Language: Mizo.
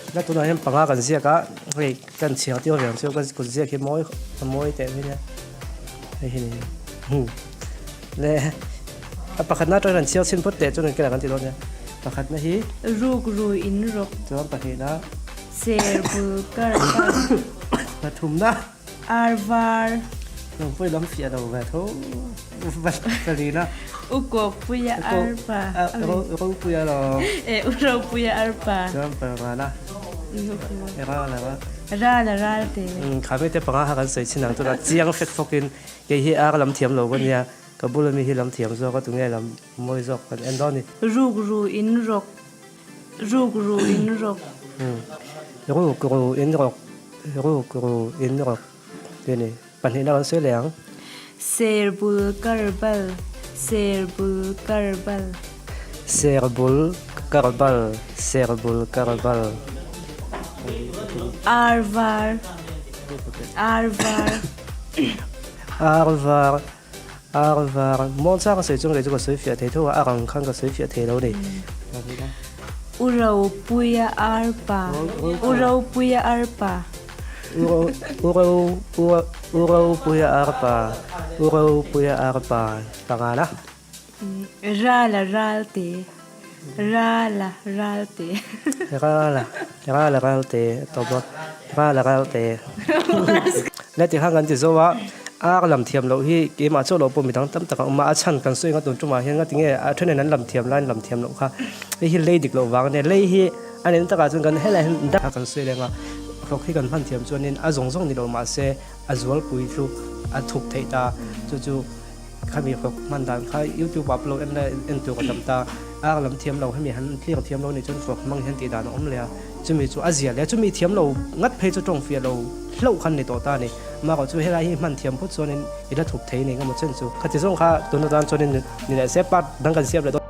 Na tunah hian panga kan ziak a, hei kan chhiar tir ve ang chu ka kut ziak hi mawi a mawi teh mai nia hei hi ni le a pakhatna atang hian an chhiar chhin phawt teh chuan engtin ah kan ti dawn nia pakhatna hi Ruk ru in rawk. Chuan pahnihna. Ser bul kar kar. Pathumna. Ar var. Lungpui lam fiah lo ve tho palina. U Kawkpuia arpa. Ropuia lo. E U Ropuia arpa. Chuan parvana. Ral a Ral a ral te. Kha te panga kha kan sawi chin ang tuna chiang fek fawkin kei hi ar lam thiam lo ka nia ka bula mi hi lam thiam zawk a tunge lam mawi zawk kan en dawn ni. Ruk ru in rawk. Ruk ru in rawk. Ruk ru in rawk. Ruk ru in rawk tih a ni. Pahnihna kan sawi leh ang. Ser bul kar bal, ser bul kar bal. Ser bul kar bal, ser bul kar bal. Ar var, ar var. Ar var, ar var. Muangchang ka sawi chuan kei chu ka sawi fiah thei tho a, a rang khan ka sawi fiah thei lo a ni. U Ropuia arpa, U Ropuia arpa. U Ropuia arpa, U Ropuia arpa pangana. Rala ralte, Rala ralte. Rala, Rala ralte tawp a, Rala ralte. Le ti khan kan ti zo a, ar lam thiam loh hi keimah chauh loh pawh midang tam tak a awm a, a chhan kan sawi nga tun tumah hian ngati nge a thenin an lam thiam laiin lam thiam loh kha hei hi lei dik loh vang a nia, lei hi A nen takah chuan kan helai hian dak kan sawi leng a, hlawk hi kan hman thiam chuanin a zawng zawng ni lo mahse a zualpui chu a thup theih ta, chu chu khami hlawk hman dan kha youtube ah pawh en la en tur a tam ta, ar lam thiam lo hemi han clear thiam lo nih chuan hlawk hmang hian tih dan a awm leh a, chumi chu a zia leh a, chumi thiam lo ngat phei chu tawng fiah lo hlauh khan ni tawh ta a ni, amaherawh chu helai hi hman thiam phawt chuanin i la thup thei a ni engemaw chen chu. Khati zawng kha tuna tan chuanin ni leh se part dang kan siam leh dawn.